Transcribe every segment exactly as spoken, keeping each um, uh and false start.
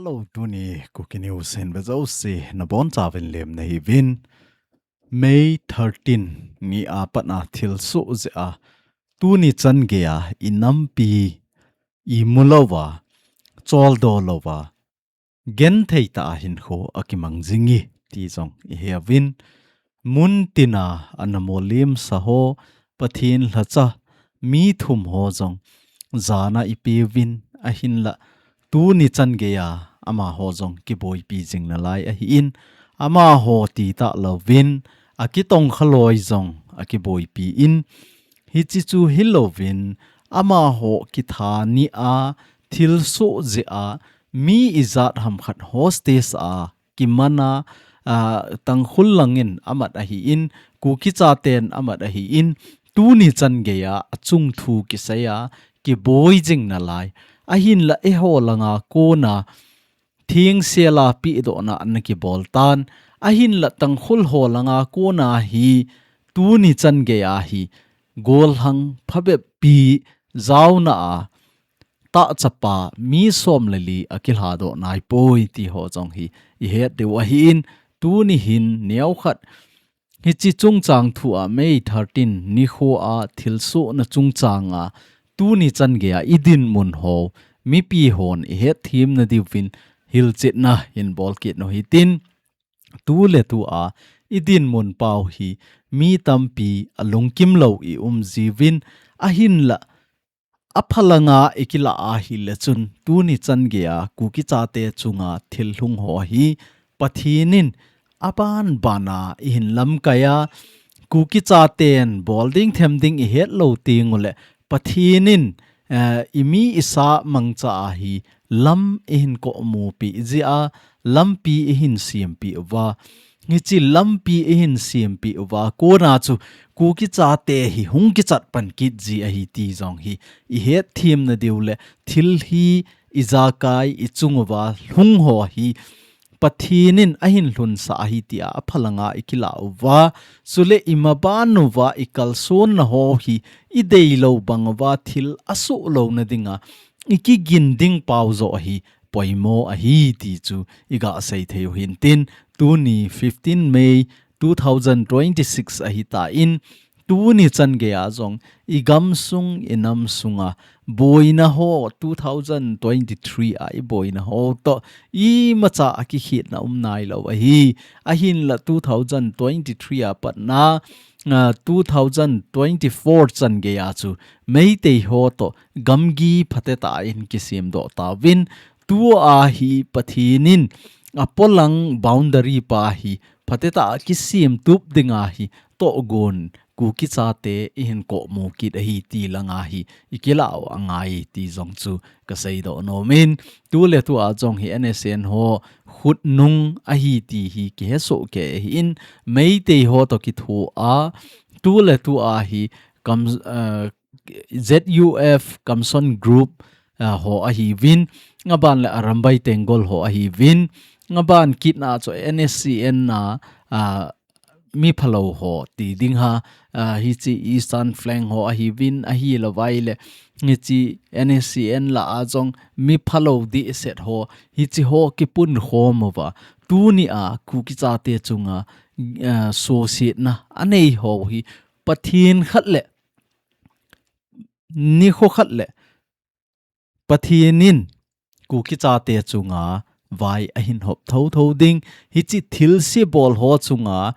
Hello, tuni Kuki News hin ve jouse nabonchauvin lemna hiuvin. May thirteen ni a pat a thilsoh jeh a tuni chan geiya inampi imu louva, choldo louva, genthei tah a hinkho akimang jing e ti jong iheuvin. Mun tina ana molhimsa ho, Pathen lhacha mi thum ho jong jana ipeuvin, ahinlah tuni chan geiya amaho jong kiboipi jing nalai ahin, amaho ti talouvin akitongkha loi jong akiboipi in, hiche chu hilouvin amaho kitha ni a thilsoh jeh a mi ijat ham khat hostage a kimana, a, Tangkhul langin amat ahin, Kuki chaten amat ahin, tuni chan geiya achung thu kiseiya kiboi jing nalai. Ahinlah eiho langa kona thengsela pehdohna ana kibol tan. Ahinlah Tangkhul ho langa kona hi tuni chan geiya hi golhang phabeppi jaona a tahchapa mi som le li akilhadoh naipoi ti ho jong hi ihet diu ahin, tuni hin neokhat hiche chungchang thu a May thirteen nikho a thilsohna chungchang a tuni chan geiya idinmun ho mipi hon ihetthem nadiuvin hilchetna hin bolkit u hitin. Tuletu a idinmun pau hi mi tampi alungkim lou ium jiuvin, ahinlah aphalanga ikilah ahile chun tuni chan geiya Kuki chate chunga thil hung ho hi Pathen in aban bana ihin lamkaiya, Kuki chaten bol ding them ding ihet lou tengule Pathen in, eh, imi isa mangcha a hi lam ihin komupi jia, lampi ihin sempeh uva. Hiche lampi ihin sempeh uva kona chu Kuki chate hi hung kichat pan kit ji ahi ti jong hi ihetthem nadiu le thil hi ijakai ichung uva hung ho hi Pathen in ahin lhunsah ahi tia aphalanga ikilah uva, chule imaban uva ikalsonna ho hi ideilou bang uva thil asoh louna dinga ikigin ding pau joh ahi poimo ahi ti chu iga sei thei u hintin, tuni fifteen May two thousand twenty-six ahitan, tuni chan geiya jong igamsung inamsunga boina ho two thousand twenty-three a iboina ho toh imacha akikhetna um nailou ahi. Ahinlah two thousand twenty-three a patna, ah, two thousand twenty-four chan geiya chu Meitei ho toh gamgi phatetah in kisemdoh tauvin, tua hi Pathen in apolang boundary pa hi phatetah a kisemtup dinga hi tohgon Kuki chate ihin komu kit ahi ti langa hi ikilah u angai ti jong chu kaseidoh nomin, tuletu a jong hi N S C N ho khutnung ahi ti hi kihesoh kei ahin, Meitei ho toh kithoa tuletu a hi kam, eh, Z U F Kamson Group, ah, ho ahiuvin, aban le Arambai Tenggol ho ahiuvin, aban kitna chu N S C N na, ah, miphalou ho ti ding ha, ah, hiche Eastern Flank ho ahiuvin, ahilouva ile hiche N S C N lah a jong miphalou dehset ho, hiche ho kipunkhom uva, tuni a Kuki chate chunga, ah, sosetna anei ho hi Pathen khat le nikho khat le Pathen in Kuki chate chunga vai ahin hop thotho ding, hiche thilse bol ho chunga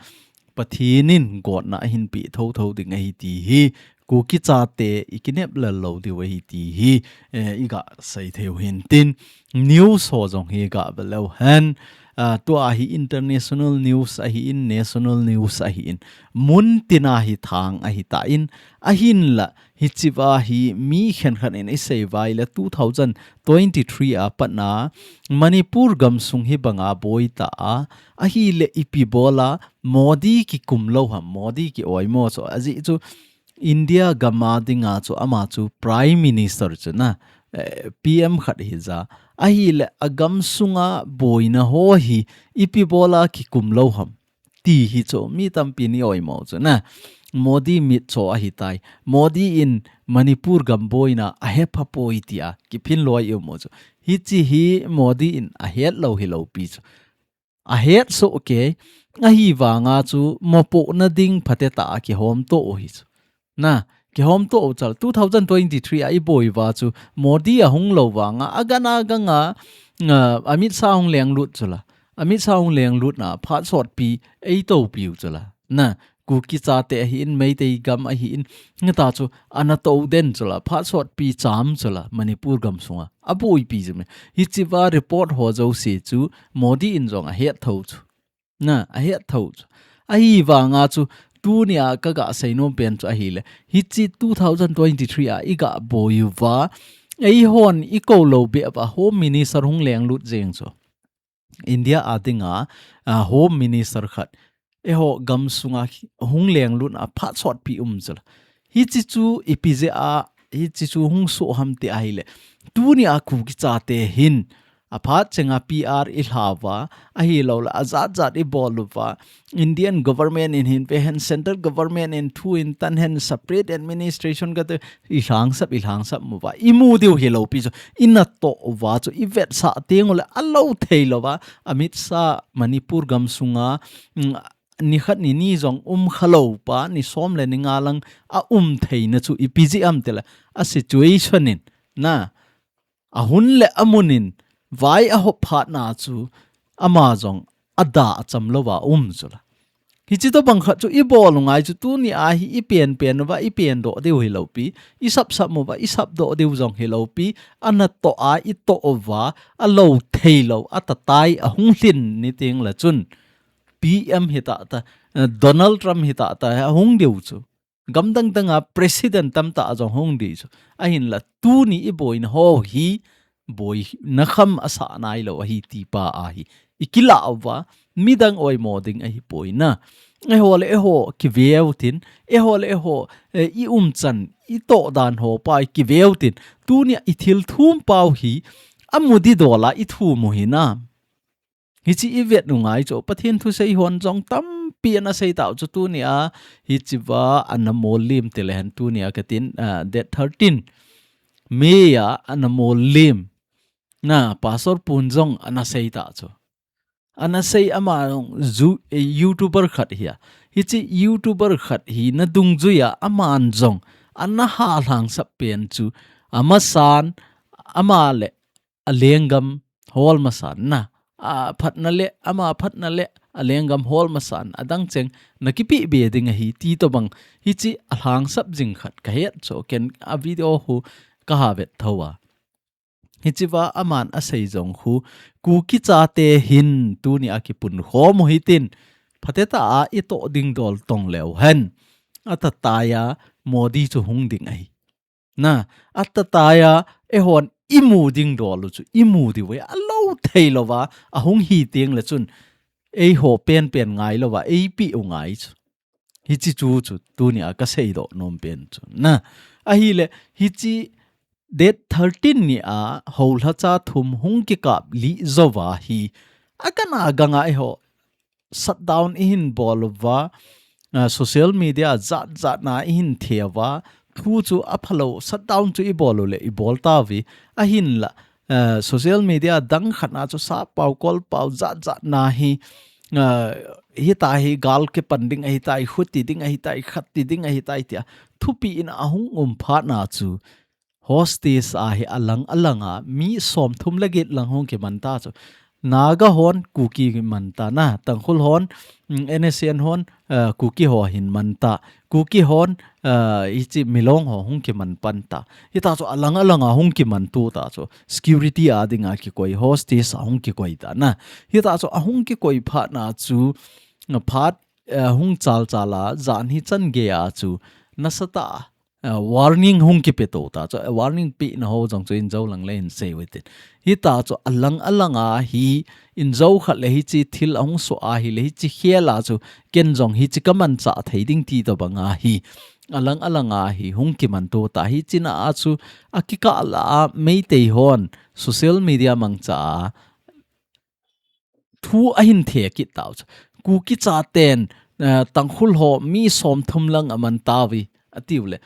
Pathen in gotna ahin pe thotho ding ahi ti hi Kuki chate ikinep lel lou diu ahi ti hi, eh, iga sei thei u hintin, news ho jong hi iga ve leu hen, ah, tua hi international news ahin, national news ahin, mun tina hi thang ahitan, ahinlah hichea hi mi khenkhat in isei uva ile two thousand twenty-three a patna Manipur gamsung hi banga boita a, ahile ipi bola Modi kikum lou ham, Modi ki-oimo chu, ajeh chu India gama dinga chu ama chu Prime Minister chu na, eh, P M khat hija, ahile agamsunga boina ho hi ipi bola kikum lou ham ti hi chu mi tampi in i-oimo chu na. Modi mitcho ahitai. Modi in Manipur gam boina ahepha poi tia kiphin loi i um u chu. Hichi hi Modi in ahet lou hilou pi chu. Ahet soh kei, ahivanga chu mopohna ding phatecha a kihom to u hi chu. Na, kihom to u chal, two thousand twenty-three a i boi uva chu, Modi ahung lou vanga, agana ganga, nga, Amit Shah hung lenglut chu la. Amit Shah hung lenglut na, phat sotpi, ei topi u chu la. Na, Kuki chate ahin, Meitei gam ahin, ngata chu, ana to den chu la, phat sotpi cham chu la, Manipur gam sunga. Aboipi chu me. Hichiva report ho jouse chu, Modi in jong ahet tho chu. Na, ahet tho chu. Ahivanga chu, tunia ka ga seinom pen chu ahile. Hichi two thousand twenty-three a i ga boi uva. Eihon i kou lou beh uva Home Minister hung lenglut jeng chu. India a dinga, a, Home Minister khat. Eiho gam sunga hung lenglut na phat sotpi um chu la. Hichi chu ipi jeh a, hichi chu hung soh ham ti ahile. Tunia Kuki chate hin, aphat chenga P R i lha uva, ahilou la, ajat jat i bol uva, Indian government in hin ve hen, central government in thu in tan hen, separate administration kati, i lhangsap, i lhangsap mu uva. I mu diu hilou pi chu, i na to uva chu, i vetsah teng u le, alou thei lou va, Amit Shah, Manipur gam sunga, mm, ni khat ni ni jong um kha lou pa, ni som le ni nga lang a um theina chu ipi jeh ham ti le, a situation in, na, a hun le a mun in vai a hop phat na chu ama jong a da a cham lou va um chu la. Hichi tobang khat chu i bol u ngai chu tunia hi i pen pen uva, i pen doh diu hilou pi, i sap sap mu uva, i sap doh diu jong hilou pi, ana to a i to uva, alou thei lou, a tatai ahung lhin ni teng la chun. P M hita ta, eh, Donald Trump hita ta, ahung diu chu. Gam dang danga president tamtah jong hung di chu. Ahin la tuni i boina ho hi, boina kham asa nai lou ahi ti pa ahi. I kila uva, midang oimo ding ahi poi na. Eiho le eiho kiveu tin, eiho le eiho, eh, i umchan, i to dan ho pa i kiveu tin. Tunia i thil thum pau hi, a mu di dola i thum u hi na. Hichi i vet u ngai chu, Pathen thusei hon jong tampi ana sei tau chu tunia, hichiva ana mol lim ti le hen tunia ka tin, ah, date thirteen. May a ana mol lim. Na, Pastor Pun jong ana sei ta chu. Ana sei ama jong ju, eh, YouTuber khat hi a. Hichi YouTuber khat hi na dungjui a aman jong. Ana ha lhangsap pen chu. Amasan, ama le a lenggam hol masan na, a phatna le, ama phatna le, a lenggam hol masan, adang cheng na kipe be ding ahi ti tobang, hichi a lhangsap jing khat ka het chu, ken a video hu ka ha vet tho a. Hichiva aman a sei jong hu, Kuki chate hin tunia kipun khom u hitin, phatecha a i to ding dol tong leu hen. A tatai a Modi chu hung ding ahi. Na, a tatai a, eihon i mu ding dol u chu, i mu diu ve, alou thei lou va, ahung hi teng le chun, eiho pen pen ngai lou va, ei pi u ngai chu. Hichi chu chu, tunia ka sei doh nom pen chu. Na, ahile, hichi date thirteen nia, hou lhacha thum hung kikap li jou va hi, agana ganga eiho, shutdown i hin bol uva, ah, social media jat jat na i hin the uva, thu chu a phalou, shutdown chu i bol u le i bol ta uve, ahin la, ah, social media dang khat na chu sap pau, kol pau, jat jat na hi, ah, hita hi gal kipan ding, ahita hi khuti ding, ahita hi khatti ding, ahita hi tia, thupi in ahung um phat na chu, hostage a hi alang alang a, mi som thum le get lang hung kiman ta chu. Naga hon Kuki man ta na, Tangkhul hon, mm, N S C N hon, eh, Kuki ho hin man ta. Kuki hon, eh, hichi Milong ho hung kiman pan ta. Hita chu alang alang a hung kiman tu ta chu. Security a dinga kikoi, hostage a hung kikoi ta na. Hita chu ahung kikoi phat na chu, phat, eh, hung chal chal a, jan hi chan gei a chu. Nasatah a, ah, warning hung kipe to ta chu, ah, warning pehna ho jong chu in jou lang le in sei u hitin. Hita chu alang alang a hi in jou khat le hichi thil ahung soh ahile hichi khel a chu ken jong hichi ka manchah thei ding ti tobang a hi. Alang alang a hi hung kiman to ta hichi na a chu a kikah la a Meitei hon social media mangcha a thu ahin the kit tau chu. Kuki chaten eh, Tangkhul ho mi som thum lang aman tauve, atiu le.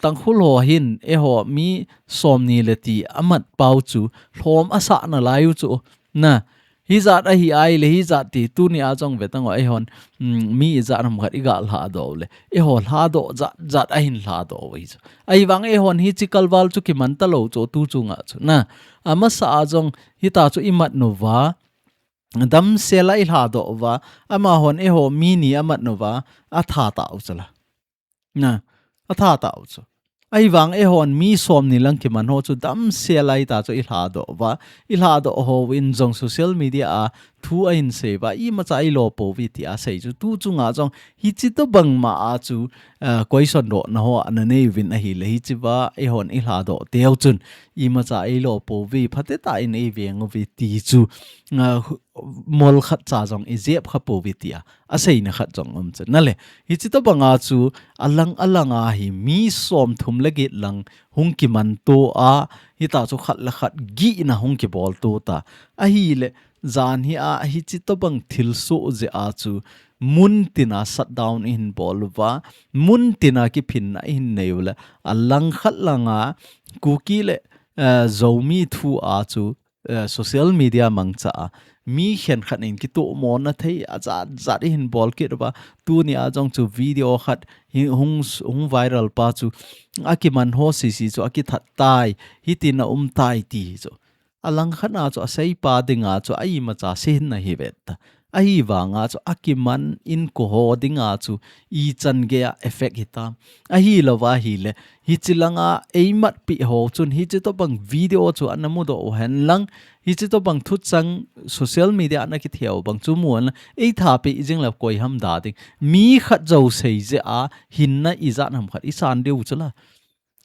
Tangkhul ho hin, eiho mi som ni le ti amat pau chu, lhom asah nalai u chu. Na, hijat ahi ai le, hijat ti tuni a jong ve tang o, eihon, mm, mi ijat ham khat iga lhadoh le. Eiho lhadoh jat, jat ahin lhadoh u hi chu. Ahivang eihon hichi kalval chu kiman talou chu, tu chunga chu. Na, amasa a jong hita chu imat uva, damsel a ilhadoh uva, amahon eiho mi ni amat uva, atha tau chu la. Na, atha tau chu. Ahivang eihon mi som ni lang kiman ho chu damsel a hita chu ilhadoh uva, ilhadoh uvin jong social media a thu ahin sei uva, imacha ilo pouve tia sei chu. Tu chunga jong hichi tobang ma a chu, eh, koison dohna ho ana nei uvin ahile, hichi uva eihon ilhadoh teu chun, imacha ilo pouve, phatecha in eiveng uve ti chu, eh, mol khat cha jong ijep kha pouve tia aseina khat jong um chu. Na le, hichi tobang a chu alang alang a hi mi som thum le get lang hung kiman to a, hita chu khat le khat gihna hung kibol to ta. Ahile, jan hi a hichi tobang thilsoh jeh a chu mun tina shutdown ihin bol uva, mun tina kiphinna ihin nei u le, alang khat lang a Kuki le, eh, Zomi thu a chu, eh, social media mangcha a mi khenkhat in kitomona thei ajat jat ihin bol kit uva, tuni a jong chu video khat hi hung, hung viral pa chu, akiman ho sisi chu akithat tai, hitin aum tai ti hi chu. Alang khat a chu asei pa dinga chu a imacha sei hin ahi ve ta. Ahivanga chu akiman in ko ho dinga chu ichan gei a effect hitam. Ahilou va ahile, hichi langa eimat pi ho chun hichi tobang video chu ana mudoh u hen lang, hichi tobang thuchang social media ana kitheu bang chu mu hen lang, eitha pi jing le koi ham da ding. Mi khat jou sei jeh a hinna ijat ham khat isan diu chu la.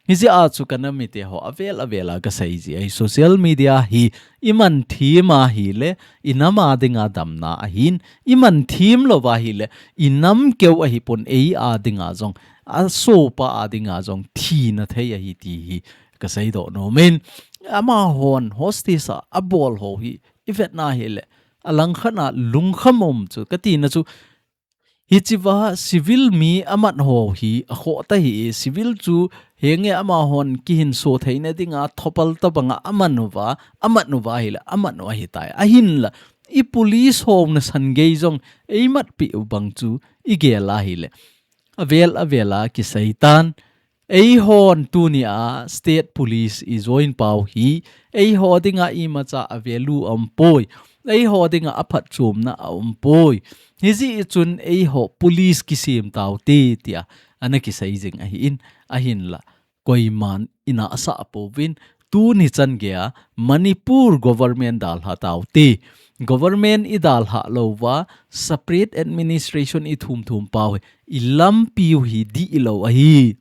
Hijeh a chu ka nam mite ho avel avel a kasei ji ahi, social media hi iman thim ahile, inam a dinga damna ahin, iman thim lou va ahile, inam keu ahipon ei a dinga jong, asopa a dinga jong, thina thei ahi ti hi kasei doh nom in. Amahon hostage a abol ho hi, ivet na ahile, alang khat a lungkham um chu, katina chu, hichi va civil mi amat ho hi akhoh ta hi, civil chu henge amahon kihinso theina dinga thopal tobanga aman uva, amat uva ahile, amat u ahitai. Ahinla, i police ho nasan gei jong eimat pi u bang chu igel ahile, avel avel a kisei tan. Eihon tunia State Police i join pau hi, eiho dinga imacha a value aumpoi, eiho dinga aphatchomna aumpoi. Hijeh chun eiho police kisem taute tia ana kisei jing ahin, ahinla koiman ina asah pouvin, tuni chan geiya Manipur government dalha taute. Government idalha louva, separate administration ithum thum pau hi, ilampiu hi dihlou ahi.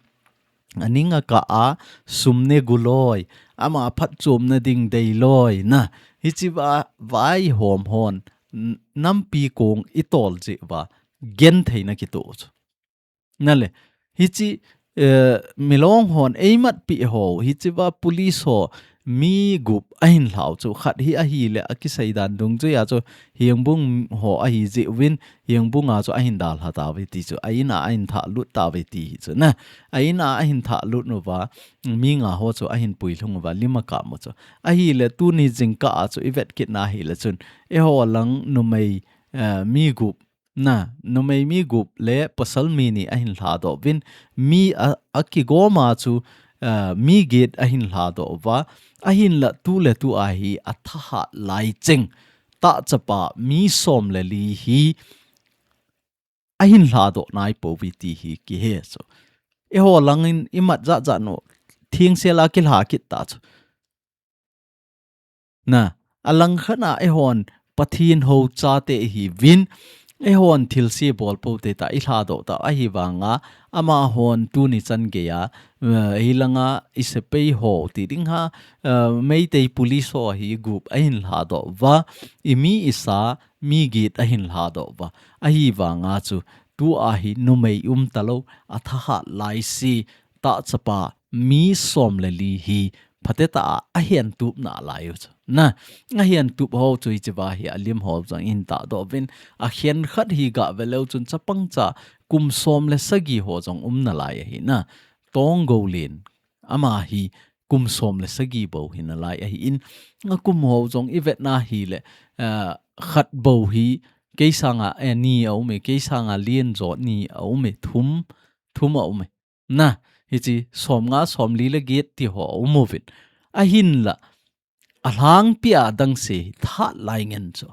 Aning akah a, sum negu loi, ama phatchomna ding dei loi, na, hichi va, vaihom hon, n-, nampi kong itol jeh uva, gentheina kitoh chu. Na le, hichi, eh, milong hon eimat pi ho, hichi va police ho, mi gup ahin lhau chu, khat hi ahile, akisei dan dungjuiya chu, Hengbung ho ahi jeh uvin, Hengbung a chu ahin dalha tauve ti chu, a in a ahin thahlut tauve ti hi chu, na, a in a ahin thahlut uva, mi nga ho chu ahin puilhung uva, lim akap u chu. Ahile, tuni jingkah a chu, ivet kit na ahile chun, eiho lang numei, eh, mi gup, na, numei mi gup le pasal mi ni ahin lhadoh uvin, mi a, akigom a chu, eh, mi get ahin lhadoh uva, ahinla tu le tu a hi athahat lai cheng, tahchapa mi som le li hi ahin lhadoh nai pouve ti hi kihe chu. Eiho langin imat jat jat u, thengsel a kilha kit ta chu. Na, alang khat a eihon Pathen hou chate ihiuvin, eihon thilse bol pou te ta, ilhadoh ta, ahivanga, amahon tuni chan geiya, eh, hilanga i sepai ho ti ding ham, eh, Meitei police ho hi gup ahin lhadoh uva, i mi i sa, mi get ahin lhadoh uva. Ahivanga chu, tua hi numei um talou, athahat lai si, tahchapa, mi som le li hi, phatecha a ahen tup nalai u chu. Na, ahen tup ho chu hiche va hi alim ho jong in tahdoh uvin, akhen khat hi gah ve leu chun chapang cha kum som le sagi ho jong um nalai ahi na. Tonggolen ama hi kum som le sagi bou hi nalai ahi in, akum ho jong i vetna hi le, ah, khat bou hi kei sanga, eh, ni a um e, kei sanga len jo ni a um e, thum, thum a um e. Na, hiche som nga som li le get ti ho a um uvin. Ahinla, alhangpi a dang se hi that lai ngen chu.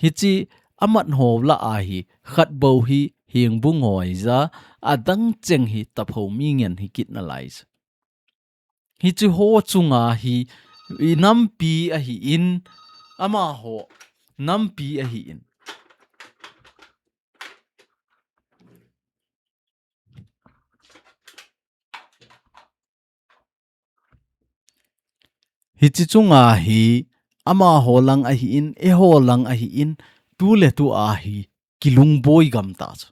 Hiche amat ho lah a hi khat bou hi hengbu ngoi ja, adang cheng hi tapho mi ngen hi kit nalai chu. Hiche ho chunga hi i nampi ahi in, amaho nampi ahi in. Hiche chunga hi amaho lang ahi in, eiho lang ahi in, tu le tu a hi kilungboi gam ta chu.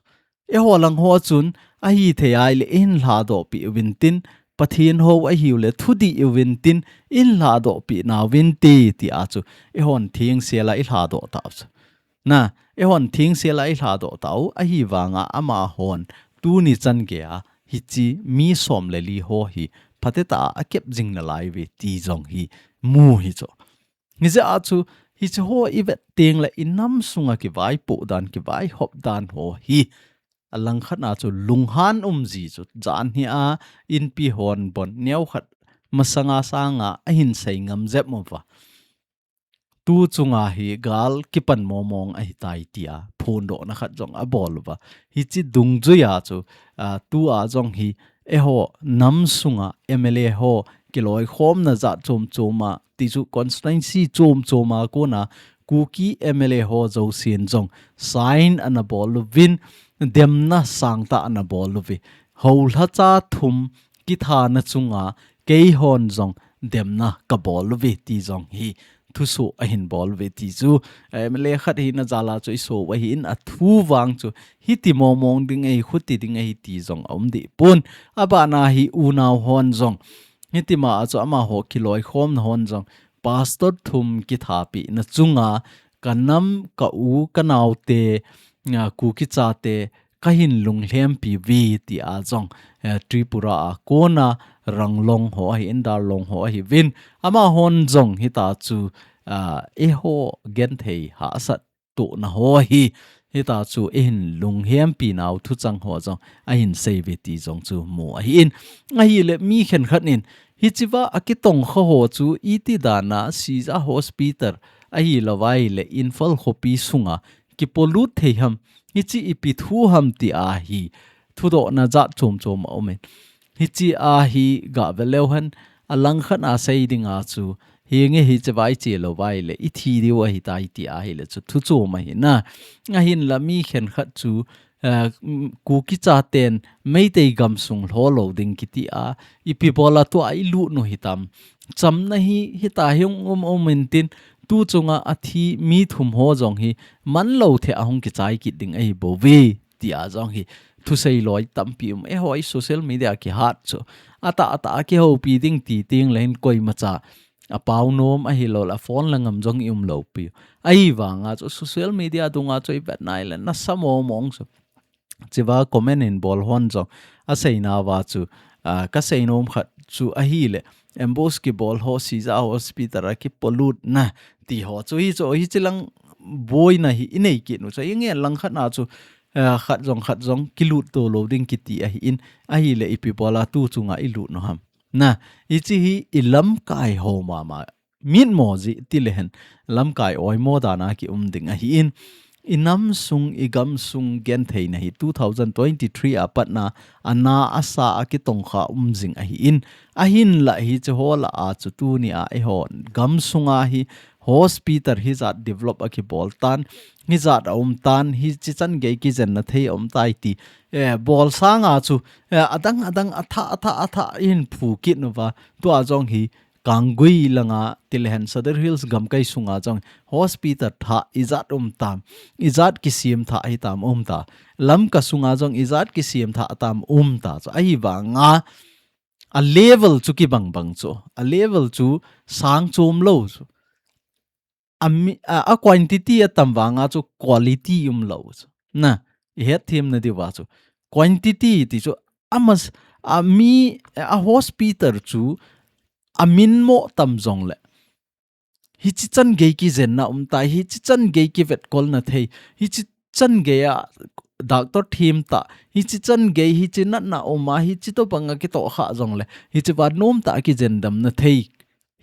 Eiho lang ho chun ahithei a ile eihin lhadoh peh uvin tin, Pathen ho ahiu le thudih uvin tin, eihin lhadoh peh nauvin te, ti a chu eihon thengsel a i lhadoh tau chu. Na, eihon thengsel a i lhadoh tau, ahivanga amahon tuni chan gei a hiche mi som le li ho hi phatecha a akep jing nalai uve ti jong hi mu hi chu. Hijeh a chu, hiche ho i vet teng le i nam sunga kivaipoh dan, kivaihop dan ho hi alangkhat a chu lunghan um ji chu, janhi a inpi hon bon neokhat masanga sanga ahin sei ngam jep uva. Tu chunga hi gal kipan momong ahitai tia phondohna khat jong abol uva. Hiche dungjuia chu, ah, tua jong hi eiho nam sunga M L A ho kiloikhomna jat chom chom a, ti chu constituency chom chom a kona Kuki M L A ho jousen jong sign ana bol uvin, demna sangtah ana bol uve. Houlhacha thum kithana chunga keihon jong demna kabol uve ti jong hi thusoh ahin bol uve ti chu, eh, M L A khat hina jal a chu i so u ahi in, athu vang chu hiti momong ding ahi, khuti ding ahi ti jong aum deh pon. Abana hi unau hon jong hitima a chu amaho kiloikhomna hon jong pastor thum kithapehna chunga ka nam, ka u, ka naote, ah, Kuki chate, kahin lunglhempi uve tia jong, eh, Tripura a kona Ranglong ho ahi in, Darlong ho ahiuvin, amahon jong hita chu, ah, eiho genthei hahsat tohna ho hi, hita chu eihin lunghempi nau thuchang ho jong ahin sei uve ti jong chu mu ahi in, ahile mi khenkhat in hichea akitongkha ho chu iti dana Sija Hospital ahilou vai le Imphal khopi sunga kipolut thei ham, hiche ipi thu ham tia hi thudohna jat chom chom aum in. Hichea hi gah ve leu hen, alangkhat a sei dinga chu, henge hichea i che lou vai le i thi diu ahitai tia hile chu thu chom ahi na. Ahinla mi khenkhat chu, eh, Kuki chaten Meitei gamsung lholou ding kitia, ipi bola tua i lut u hitam. Chamna hi hita hi hung um um intin, tu chunga athi mi thum ho jong hi manlou thei a hung kichai kit ding ahi bouve tia jong hi thusei loi tampi um. Eiho i social media kihat chu, atah atah a kihoupi ding ti teng le hin koimacha apao nom ahilou le phone la ngam jong i um lou piu. Ahivanga chu social media dunga chu i vet nai le nasa momong chu. Chea comment in bol hon jong asei nauva chu, ah, ka sei nom khat chu ahile, ambush kibol ho Sija Hospital a kipolut na ti ho chu hi chu, hiche lang boina hi i nei kit u chu, i ngen langkhat na chu, ah, khat jong khat jong kilut to lou ding kiti ahi in, ahile ipi bola tu chunga i lut u ham. Na, hiche hi i lamkai ho mama mitmo jeh ti le hen, lamkai oimo dan a ki um ding ahi in, i nam sung, i gam sung genthei na hi two thousand twenty-three a patna, ana asa a kitongkha um jing ahi in, ahinla hiche ho lah a chu tuni a eiho gam sunga hi hospital hijat develop a kibol tan, hijat a um tan, hiche chan gei kijenna thei a um tai ti, eh, bol sanga chu, eh, adang adang athah, athah, athah i hin phu kit uva, tua jong hi Kanggui langa ti le hen Sadar Hills gamkai sunga jong hospital thah ijat um tam, ijat kisem thah hitam um ta. Lamka sunga jong ijat kisem thah tam um ta. Chu ahivanga a level chu kibang bang chu. A level chu sang chom lou chu. A, mi, a, a quantity a tam vanga chu quality um lou chu. Na, i het them na diu va chu. Quantity ti chu a mas, a mi, a hospital chu a min mo tam jong le. Hichi chan gei kijenna um ta, hichi chan gei kivetkol na thei, hichi chan gei a doctor thim ta, hichi chan gei hichi natna um a, hichi to bang a kito kha jong le, hichi va nom ta kijen dam na thei,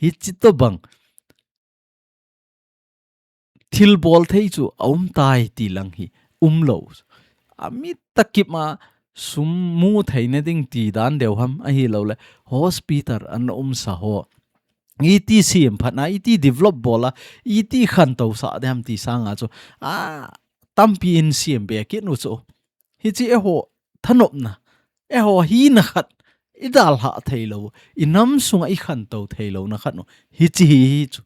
hichi to bang thil bol thei chu a um tai ti lang hi um lo. A mi takip ma sum mu thei na ding ti dan deu ham ahi lo le hospital an um sa ho. Iti siam phat na, iti develop bol a, iti khan to sa de ham ti sanga chu. A tampi in siam be kit nu chu. Hichi e ho thanop na, e ho hi na khat, i dal ha thei lo, i nam sunga i khan to thei lo na khat nu. Hichi hi hi chu.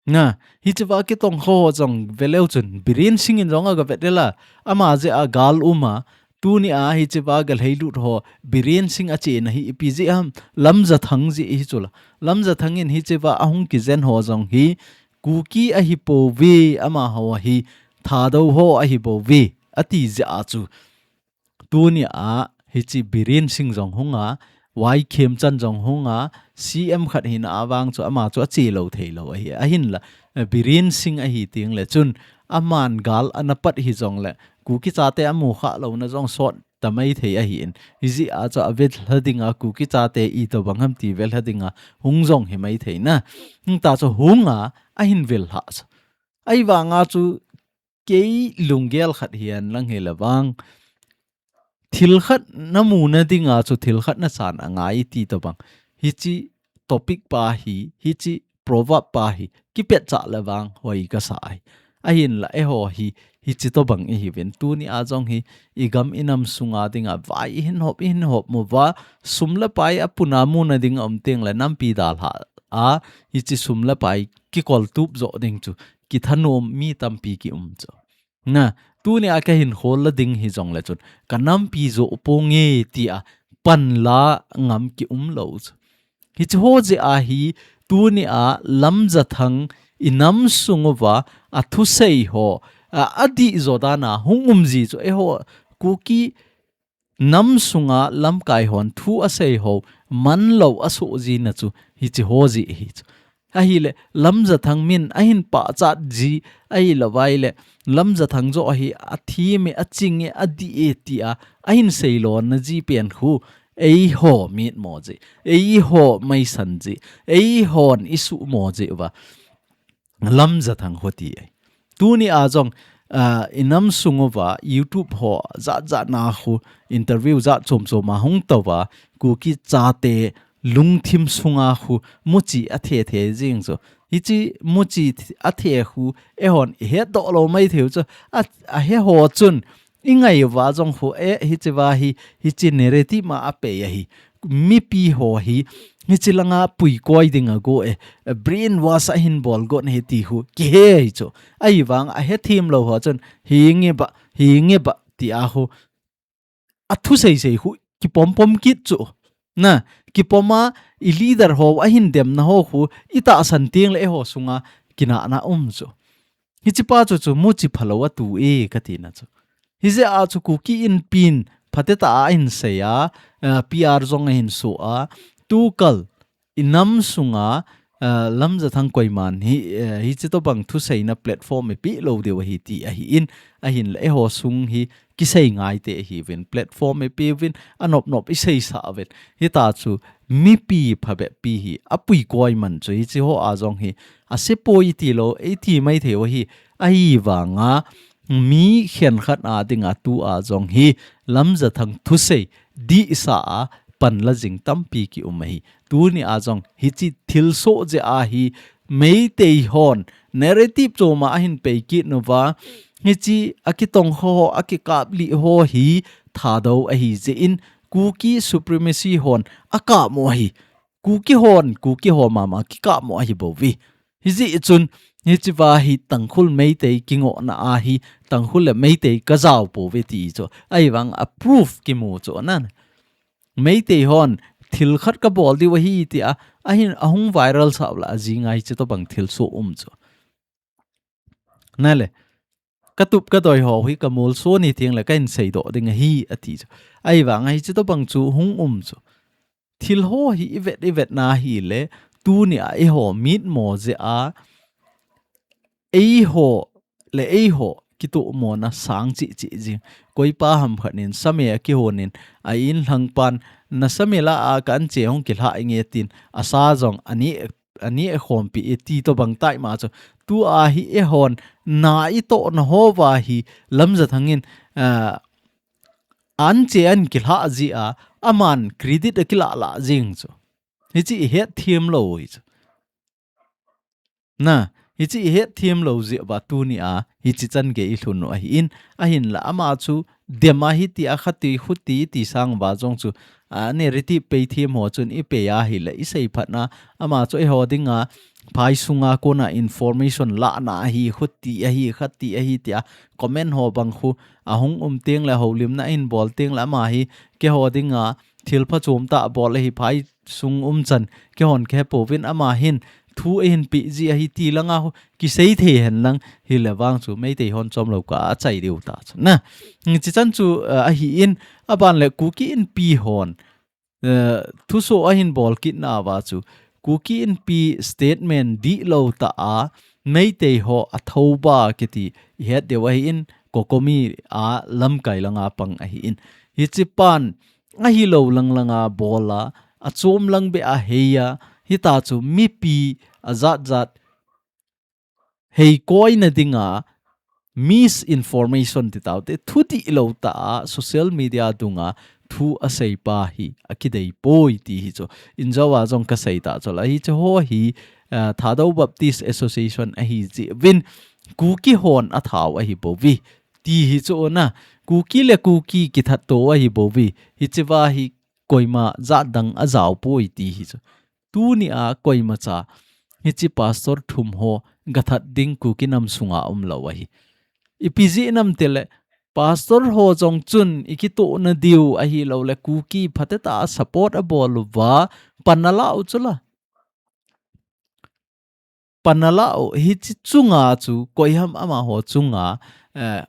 Na, hichi va kitong ho jong veleu chun, Biren Singh in jong a ga vet dela, ama je a gal uma, tuni a hichi va ga lheilut ho, Biren Singh a che na hi ipi ji ham, Lamjathang ji hi chula. Lamjathang in hichi va a hung kijen ho jong hi, Kuki ahi po ve, ama ho hi, Thadou ho ahi po ve, ati je a chu. Tuni a hichi Biren Singh jong hung a, Y Khemchand jong hung a, C M khat hina avang chu ama chu a che lo thei lo ahi. Ahin la, eh, Biren Singh ahi ting le chun, aman gal ana pat hi jong le, Kuki chate a mu kha lo na jong sot ta mai thei ahi in. Hiji a chu a vet hla ding a Kuki chate i to bang ham ti vet hla ding a hung jong hi mai thei na. Hung ta chu hung a, ahin vel ha chu. Ai vang a chu kei lunggel khat hian lang hi la vang. Thil khat na mu na ding a chu thil khat na chan a ngai ti to bang. Hichi topic pa hi, hichi proverb pa hi, kipet cha la vang hoi ka sa ai. Ahin la e ho hi, hichi to bang i hi vin tuni a jong hi, i gam i nam sunga ding a vai i hin hop, i hin hop mu va, sum le pai a puna mu na ding a um teng le nampi dal ha a, hichi sum le pai kikol tup zo ding chu. Kithanom mi tampi ki um chu. Na, tuni a ka hin khol la ding hi jong le chun, ka nampi zo ponge ti a, pan la ngam ki um lo chu. Hichi ho je a hi, tuni a Lamjathang i nam sung uva, a thusei ho, a, a di zo dan a hung um ji chu, e ho, Kuki nam sunga lamkai hon thu a sei ho, man lo a so ji na chu, hichi ho ji hi chu. Ahile, Lamjathang min a hin pachat ji, ahi lo vai le, Lamjathang jo ahi, a thi me, a ching e, a di e ti a, a hin sei lo na ji pen khu, ei ho mit mo ji, ei ho mai san ji, ei hon i su mo ji va. Lamjathang ho ti ai. Tuni a jong, ah, i nam sung uva, YouTube ho, zat zat na khu, interview zat chom chom a hung to va, Kuki chate lungthim sunga khu, muchi a the the jing chu. Hichi muchi a the khu, e hon i het do lo mai theu chu, a, a he ho chun, i ngai uva jong khu, e, hichi va hi, hichi narrative ma a pe a hi. Mipi ho hi, hichi langa pui koi ding a go e, brainwash a hin bol go na hi ti khu, ki he hi chu. Ai vang a he thim lo ho chun, hi nge ba, hi nge ba, ti a khu. A thu sei sei khu, ki pom pom kit chu. Na, ki pom a, i leader ho, a hin dem na ho khu, i ta san ting le e ho sunga, ki na na um chu. Hichi pa chu chu muchi phalo a tu e ka ti na chu. Hije a chu Kuki Inpi in phate ta a hin sei a, eh, P R jong a hin su a, tu kal i nam sunga, eh, Lamjathang koiman hi, eh, hichi to bang thu sei na platform e pi lo deu hi ti a hi in, a hin le e ho sung hi ki sei ngai te hi vin platform e pi vin a nop nop i sei sa vin. Hi ta chu mipi phabep pi hi a pui koi man chu hichi ho a jong hi a se poi ti lo, ei ti mai thei hi, ahi vanga mi khen khat a ding a tu a jong hi Lamjathang thu sei di sa a pan la jing tampi ki um hi. Tuni a jong hichi thil so je a hi Meitei hon narrative chom a hin pei kit nu va. Hichi a kitong ho, a kikap li ho hi Thadou ahi je in Kuki supremacy hon a kap mo hi. Kuki hon, Kuki ho mama kikap mo ahi bo vi. Hiji chun, hichi va hi Tangkhul Meitei kingo na a hi, Tangkhul le Meitei ka jao po ve ti chu. Ai vang a proof ki mu chu nan. Meitei hon thil khat kabol diu ahi tia ahin ahung viral sah la ajing ahi, chutobang thilsoh um chu. Nale, katup kadoi ho hi kamolso ni teng le kahin seidoh ding ahi ati chu. Ahivang ahi, chutobang chu hung um chu. Thil ho hi ivet ivet na hile, tunia eiho mitmo jeh a, eiho le eiho kitohmo na sang cheh cheh jing. Koipa ham khat in same akihonin, a in lhangpan, na same la a ka anche hung kilha inge tin, asa jong ani, ani ekhompi e ti tobang tai ma chu. Tua hi eihon na itohna ho va hi Lamjathang in, ah, anche ahin kilha jeh a, aman credit akilah lah jing chu. Hichi ihet them lou hi chu. Na, hichi ihet them lou jeh uva tunia hichi chan gei ilhun u ahin, ahinla ama chu dem ahi tia khati khuti ti sang uva jong chu, a, narrative pei them ho chun ipei ahile isei phatna, ama chu eiho dinga phai sunga kona information lahna ahi, khuti ahi, khati ahi tia comment ho bang khu ahung um teng le, houlimna ahin bol teng le, ama hi keiho dinga thil phachom tah bol ahi, phai sung um chan keihon kahe pouvin, ama hin thu eihin peh ji ahi ti langa hu kisei thei hen lang, hile vang chu Meitei hon chomlou kah a achai diu ta chu. Na, hichi chan chu, eh, ahin, aban le Kuki Inpi hon, eh, thusoh ahin bol kit nauva chu, Kuki Inpi statement dihlou tah a, Meitei ho athouba kiti ihet diu ahin, COCOMI a lamkai langa pang ahin. Hichi pan ahilou lang langa bol a, achom lang beh a hei a, hita chu mipi ajat jat hei koina dinga misinformation ti taute, thu dihlou tah a social media dunga thu asei pa hi akidei poi ti hi chu. Injou a jong kasei ta chu la, hichi ho hi, ah, Thadou Baptist Association ahi jeh uvin, Kuki hon athau ahi bouve ti hi chu na, Kuki le Kuki kithat to ahi bouve, hichi va hi koima jat dang ajao poi ti hi chu. Tunia koimacha hichi pastor thum ho gathat ding Kuki nam sunga umlou ahi. Ipi jeh ham itile, pastor ho jong chun ikitohna diu ahilou le Kuki phatetah a support abol uva pan ala u chu la. Pan ala u, hichi chunga chu koiham amaho chunga, eh,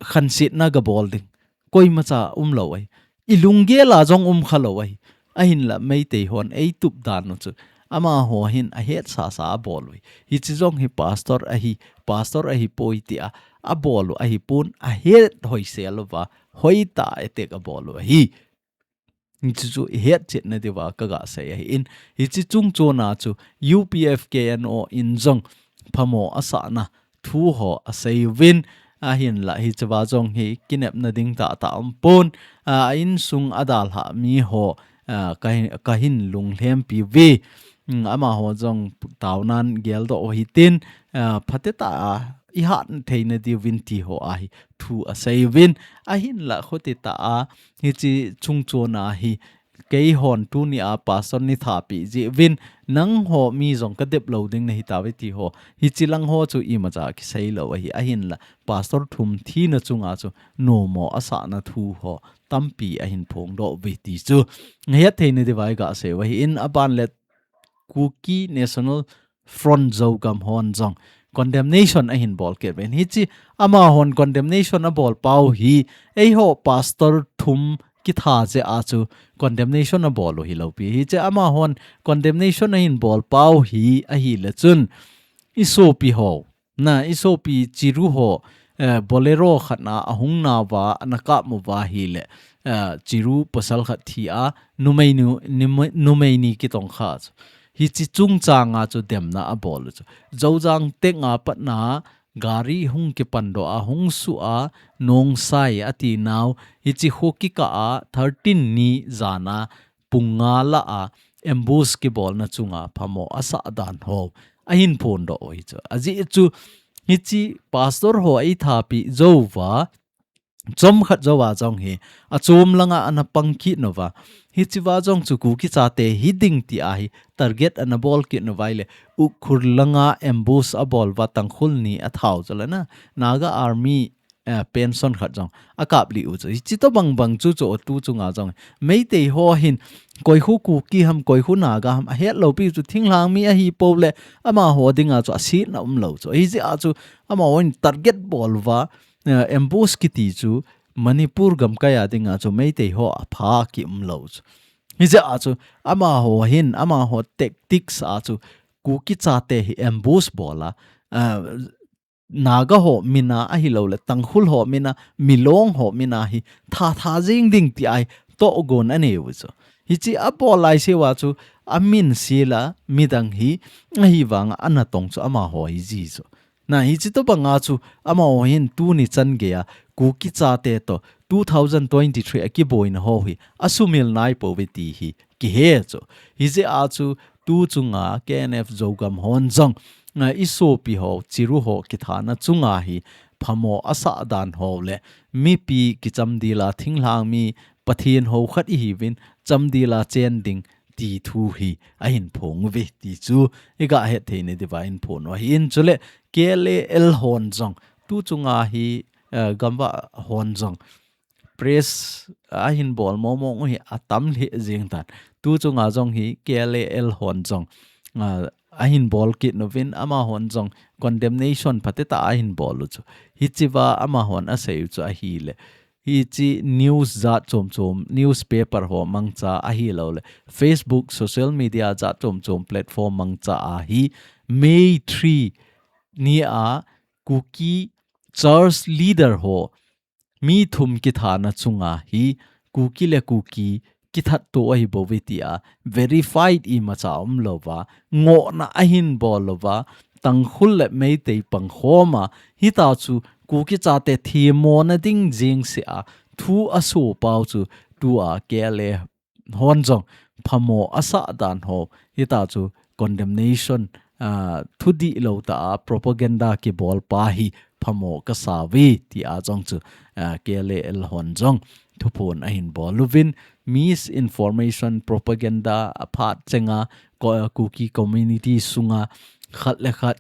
khansetna gabol ding. Koimacha umlou ahi. Ilunggel a jong um khalou ahi. Ahinla Meitei hon eitup dan u chu, amaho hin ahetsasa abol u ahi. Hichi jong hi pastor ahi, pastor ahi poi tia abol u ahipon, ahet hoisel uva, hoitah a attack abol u ahi. Hichi chu ihet chetna diuva kagasei ahin, hichi chungchona chu U P F K N O in jong phamo asahna thu ho asei uvin, ahinla hichi va jong hi kinepna ding tahtah umpon, a, a insung adalhah mi ho, a, kahin, kahin lunglhempi uve. Um, amaho jong taonan geldoh u hitin, a, phatetah a ihat theina diuvin ti ho a hi thu asei uvin, ahinla khutitah a hichi chungchona hi keihon tunia pastor neithapeh jeh uvin, nangho mi jong kadep lou ding nahi tauve ti ho, hichi lang ho chu imacha kisei lou ahi, ahinla pastor thum thina chunga chu nomo asahna thu ho tampi ahin phongdoh uve ti chu ihet theina diuva igasei u ahin, aban le Kuki National Front Zogam hon jong condemnation ahin bol kit uvin. Hichi amahon condemnation abol pau hi, eiho pastor thum kitha jeh a chu condemnation abol u hilou pi. Hichi amahon condemnation ahin bol pau hi ahile chun, isopi ho, na, isopi Chiru ho, eh, Bolero khat na ahung nauva, ana kap uva ahile, eh, Chiru pasal khat thi a, numei nu, numei, numei ni kitongkha chu. Hichi chungchanga chu demna abol u chu. Zojang tenga patna gari hung kipandoh a, hung suh a, Nongsai ati nau, hichi kho kikah a, thirteen ni jana, pung nga lah a, ambush kibolna chunga phamo asah dan ho ahin phondoh u hi chu. Ajeh chu, hichi pastor ho eithapeh jouva, chomkhat jouva jong hi, achom langa ana pang kit nauva. Hichi va jong chu Kuki chate hiding tia hi target ana bol kit nauva ahile, Ukhrul langa ambush abol uva Tangkhul ni athau chu la na, Naga Army eh, pension khat jong akap lih u chu. Hichi tobang bang chu chu tu chunga jong Meitei ho hin koi khu Kuki ham, koi khu Naga ham ahet lou pi chu, thinglhang mi ahi pou le amaho dinga chu asetna um lou chu. Hijeh a chu amaho hin target bol uva, eh, ambush kiti chu Manipur gamkai a dinga chu Meitei ho apha ki um lou chu. Hijeh a chu amaho hin, amaho tactics a chu Kuki chate hi ambush bol a, eh, Naga ho min a ahilou le, Tangkhul ho min a, Milong ho min a hi thatha jing ding ti ahi tohgon anei u chu. Hichi abol lai seuva chu amin sel a midang hi ahivanga ana tong chu amaho hi ji chu. Na hichi tobang a chu amaho hin tuni chan gei a Kuki chate to two thousand twenty-three a kiboina ho hi asumil nai pou ve ti hi kihe chu. Hijeh a chu tu chunga K N F Zogam hon jong, ah, i sopi ho, Chiru ho kithana chunga hi phamo asah dan ho le mipi kichamdel a thinglhang mi Pathen ho khat ihiuvin chamdel a chen ding ti thu hi ahin phong uve ti chu iga het thei na diuva hin phong u ahin. Chule K L A L hon jong tu chunga hi, eh, gamvah hon jong press ahin bol mong mong u hi atam lheh jeng tan. Tu chunga jong hi K L A L hon jong, ah, ahin bol kit uvin, amahon jong condemnation phatecha ahin bol u chu. Hichiva amahon asei u chu ahile, hichi news jat chom chom, newspaper ho mangcha ahilou le, Facebook, social media jat chom chom platform mangcha a hi May three ni a Kuki church leader ho mi thum kithana chunga hi Kuki le Kuki kithat to ahi bou ve tia verified imacha umlouva, ngohna ahin bol louva, Tangkhul le Meitei pangkhoma, hitia chu Kuki chate themmo na ding jeng sea thu aso pau chu tua K L A hon jong phamo asah dan ho, hitia chu condemnation, ah, thudihlou tah a propaganda kibol pa hi phamo kasa uve, tia jong chu, ah, K L A L hon jong thuphon ahin bol uvin, misinformation propaganda aphat chenga Ko-, Kuki community sunga khat le khat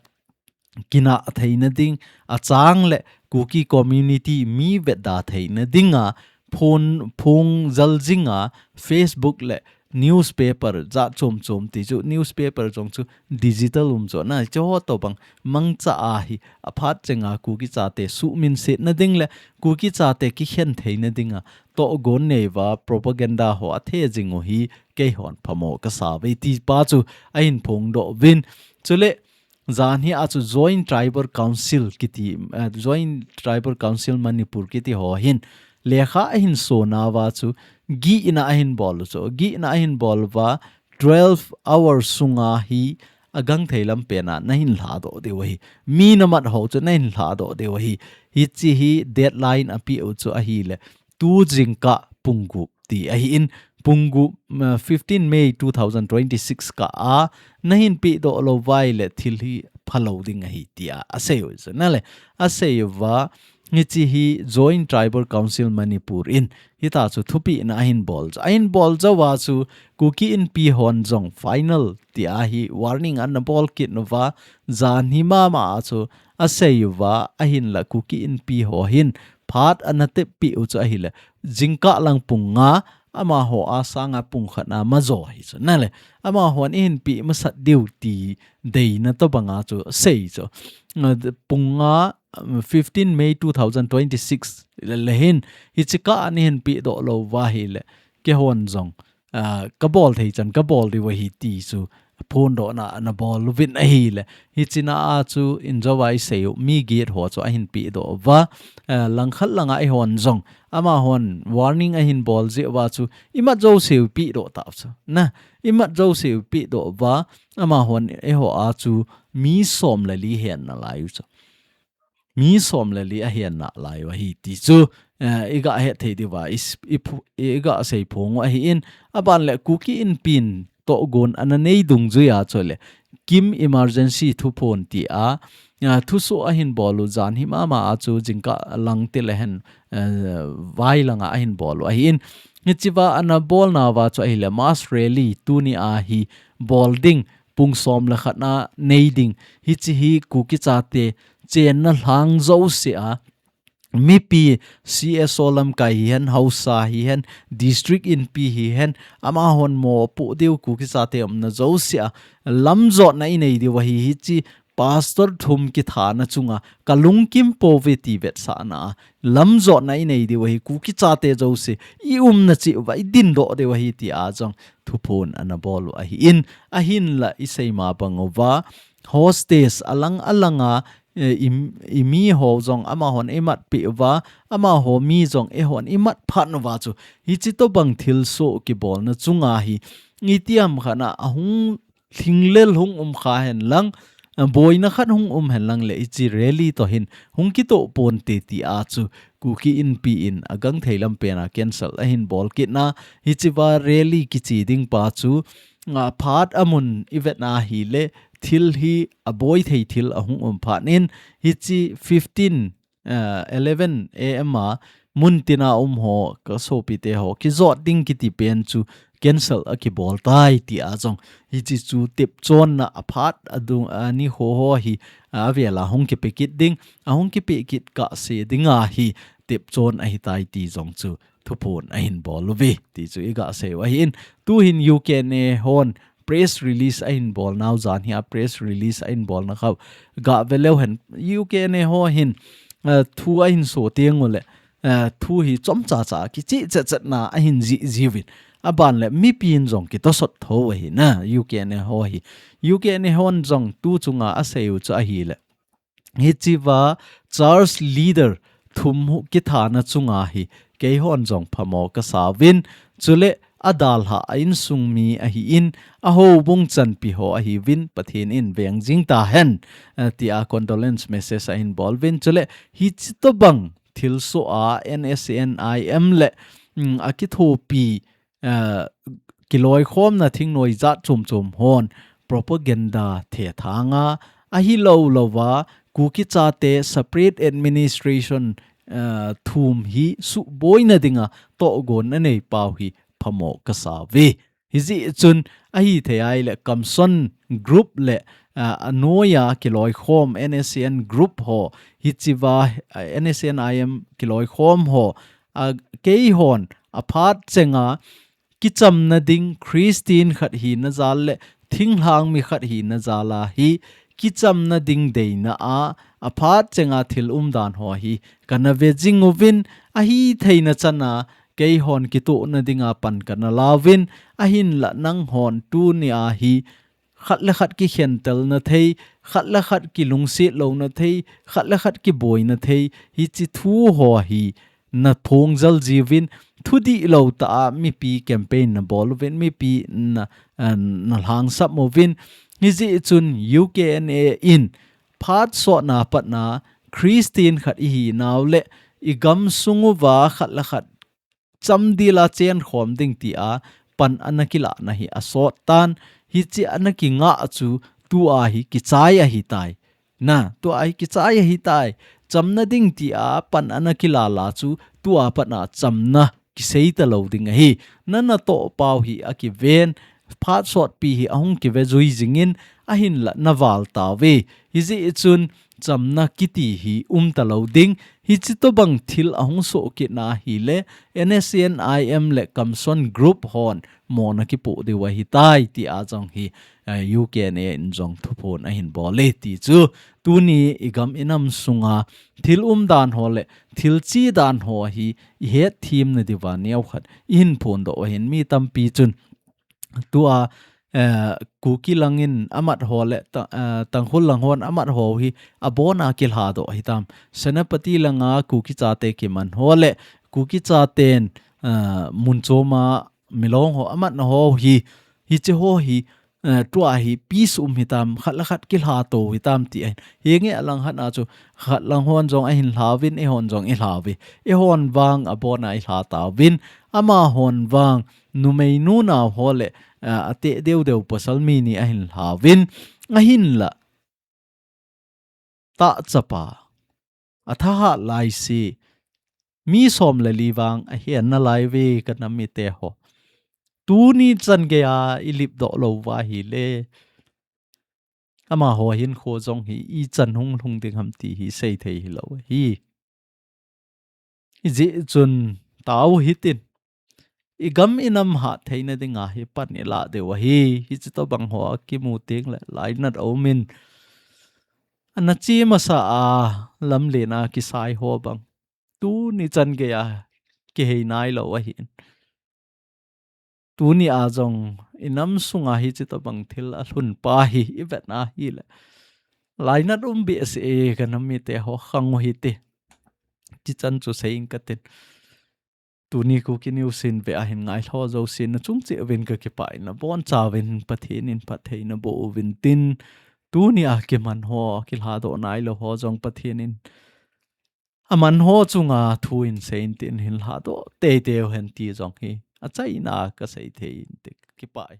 kinah theina ding, achang le Kuki community mi vetda theina dinga phon, phung jal jinga Facebook le newspaper jat chom chom ti chu, newspaper jong chu digital um chu na, chuho tobang mangcha a hi aphat chenga Kuki chate suhminsetna ding le Kuki chate kikhen theina dinga tohgon neiva propaganda ho athe jing u hi keihon phamo kasa uve ti pa chu ahin phongdoh uvin. Chule, jan hi a chu Joint Tribal Council kiti, eh, Joint Tribal Council Manipur kiti ho hin lekha ahin sonauva chu gihna ahin bol u chu. Gihna ahin bol uva twelve hours sunga hi agangthei lam pena nahin lhadoh diu ahi. Mi namat ho chu nahin lhadoh diu ahi. Hichi hi deadline apeh u chu ahile, tu jingkah pung gup ti ahin, pung gup, uh, fifteen May two thousand twenty-six kah a nahin pehdoh lou uva ahile thil hi phalou ding ahi tia asei u chu. Nale, asei uva, hichi hi Joint Tribal Council Manipur in hitia chu thupehna ahin bol chu. Ahin bol jouva chu Kuki Inpi hon jong final tia hi warning ana bol kit uva, jan hi mama a chu asei uva, ahinla Kuki Inpi ho hin phat ana teppeh u chu ahile, jingkah lang pung nga, amaho a sanga pung khat na majo hi chu. Nale, amahon eihin peh masat diu ti deina tobanga chu sei chu. Pung nga, um, fifteen May two thousand twenty-six le, le hin, hichi kah a neihin pehdoh lou uva ahile, keihon jong, ah, kabol thei chan kabol diu ahi ti chu phondohna ana bol uvin ahile, hichina a chu injouva isei u, mi get ho chu ahin pehdoh uva, ah, langkhat langa eihon jong, amahon warning ahin bol jeh uva chu imat jouseu ipehdoh tau chu. Na, imat jouseu ipehdoh uva, amahon eiho a chu mi som le li ahen nalai u chu. Mi som le li ahen nalai u ahi ti chu, eh, iga het thei diuva, is-, i phu-, iga sei phong u ahin, aban le Kuki Inpi in tohgon ana nei dungjuia chule, KIM Emergency thuphon tia, eh, thusoh ahin bol u jan hi mama a chu jingkah lang ti le hen, eh, vai langa ahin bol u ahin, hichiva ana bolnauva chu ahile mass rally tuni a hi bol ding, pung som le khat na nei ding, hichi hi Kuki chate chenna lhang jousea mipi C S O lamkai hihen, haosa hihen, district inpi hihen, amahon mopoh diu Kuki chate umna jousea lamjotna inei diu ahi. Hiche pastor thum kithana chunga kalungkim pouve ti vetsahna a lamjotna inei diu ahi. Kuki chate jouse i umna cheh uva i dindoh diu ahi tia jong thuphon ana bol u ahin, ahinla i seima bang uva hostage alang alanga, eh, i, i miho jong amahon eimatpeh uva, amaho mi jong eihon imat phat uva chu, hiche tobang thilsoh kibolna chunga hi, itiham khat a ahung lhinglel hung um kha henlang, eh, boina khat hung um henlang le hiche rally toh hin hung kitoh ponte tia chu Kuki Inpi in agangthei lampen a cancel ahin bol kitna, hichea rally kiche ding pa chu, ah, phat amun i vetna hile thil hi aboi thei thil ahung um phat in, hiche fifteen, ah, eleven A M a muntina um ho, ka sopite ho kijot ding kiti pen chu cancel akibol tai tia jong, hiche chu tepchonna aphat adung, ah, nikho ho hi, ah, avela hung kipe kit ding, ahung kipe kit kahse dinga hi tepchon ahitai ti jong chu thuphon ahin bol uve ti chu i gah sei u ahin. Tuhin U K N A hon press release ahin bol nau, jan hi a press release ahin bolna kha u gah ve leu hen, U K N A ho hin, eh, thu ahin so teng ule, eh, thu hi chomcha cha kicheh chet chetna ahin jih jiuvin, aban le mipin jong kitosot tho u ahi na, U K N A ho hi. U K N A hon jong tu chunga asei u chu ahile, hichea church leader thum hu kithana chunga hi keihon jong phamo kasa uvin, chule adalhah a insung mi ahin, ahoubung chanpi ho ahiuvin, Pathen in veng jing tahen, eh, tia condolence message ahin bol uvin, chule hiche tobang thilsoh a N S C N I M le, mm, akithopi, eh, kiloikhomna thingnoi jat chom chom hon propaganda thethanga, ahilou louva Kuki chate separate administration, eh, thum hi suhboina dinga tohgon anei pau hi phamo kasa uve. Hijeh chun ahithei ahile Kamson group le, eh, anoiya kiloikhom N S C N group ho, hichea, eh, N S C N I M kiloikhom ho, ah, keihon aphat chenga kichamna ding Christian khat hina jal le thinglhang mi khat hina jal a hi kichamna ding deina a, aphat chenga thil umdan ho hi kana ve jing uvin, ahitheina chana keihon kitohna dinga pan kana la uvin, ahinla nanghon tunia hi khat le khat kikhentelna thei, khat le khat kilungset louna thei, khat le khat kiboina thei, hiche thu ho hi na phongjal jiuvin, thudihlou tah a mipi campaign na bol uvin, mipi na, eh, na lhangsap uvin. Hijeh chun U K N A in phat sotna patna Christian khat ihinau le i gamsung uva khat le khat chamdila chenkhom ding tia pan ana kilahna hi asot tan, hiche ana kingah chu tua hi kichai ahitai. Na, tua hi kichai ahitai. Chamna ding tia pan ana kila la chu tua pat a chamna kisei talou ding ahi. Na natoh pau hi akiven, phat sotpi hi ahung kive jui jingin, ahinla na val tauve. Hijeh chun chamna kiti hi um talou ding. Hiche tobang thil ahung soh kitna hile, N S C N I M le Kamson group hon mona kipoh diu ahitai tia jong hi, eh, U K N A in jong thuphon ahin bol e ti chu, tuni i gam i nam sunga thil umdan ho le thil chedan ho hi i hetthemna diuva neokhat i hin phondoh u ahin, mi tampi chun tua, eh, Kuki langin amat ho le ta-, eh, Tangkhul lang hon amat ho hi abona kilhadoh hitam. Senapati langa Kuki chate kiman ho le Kuki chaten, eh, mun choma milong ho amatna ho hi, hiche ho hi, eh, tua hi peace um hitam, khat le khat kilhato hitam ti ahin. Hinge alang khat a chu, khat lang hon jong ahin lhauvin, eihon jong i lhauve. Eihon vang abona i lha tauvin, amahon vang numei nunau ho le, eh, ateh deu deu pasal mi ni ahin lhauvin, ahinla tah chapa, athahat laise, mi som le li vang ahen nalai uve ka nam mite ho. Tuni chan geiya i lipdoh lou uva ahile, amaho hinkho jong hi ichan hung lhung ding ham ti hi seithei hilou ahi. Hijeh chun tao hitin, i gam i nam hat theina dinga hi pan i lah diu ahi. Hichi tobang ho a kimu teng le lainat a um in, ana chi masa a lamlen a kisai ho bang tuni chan gei a kihei nai lou ahin. Tuni a jong i nam sunga hichi tobang thil a lhun pa hi i vet na hi le, lainat um behseh e, ka nam mite ho khang u hite. Chi chan chu sei ing ka tin. Tuni Kuki News in ve a hin ngai lho jouse na chung cheh uvin ka kipah in, na boncha uvin Pathen in phattheina boh uvin tin, tuni a kiman ho, kilhadoh nai lou ho jong Pathen in aman ho chunga thu in sei in tin, hin lhadoh teitei u hen ti jong hi achaina ka sei thei in ti, kipah e.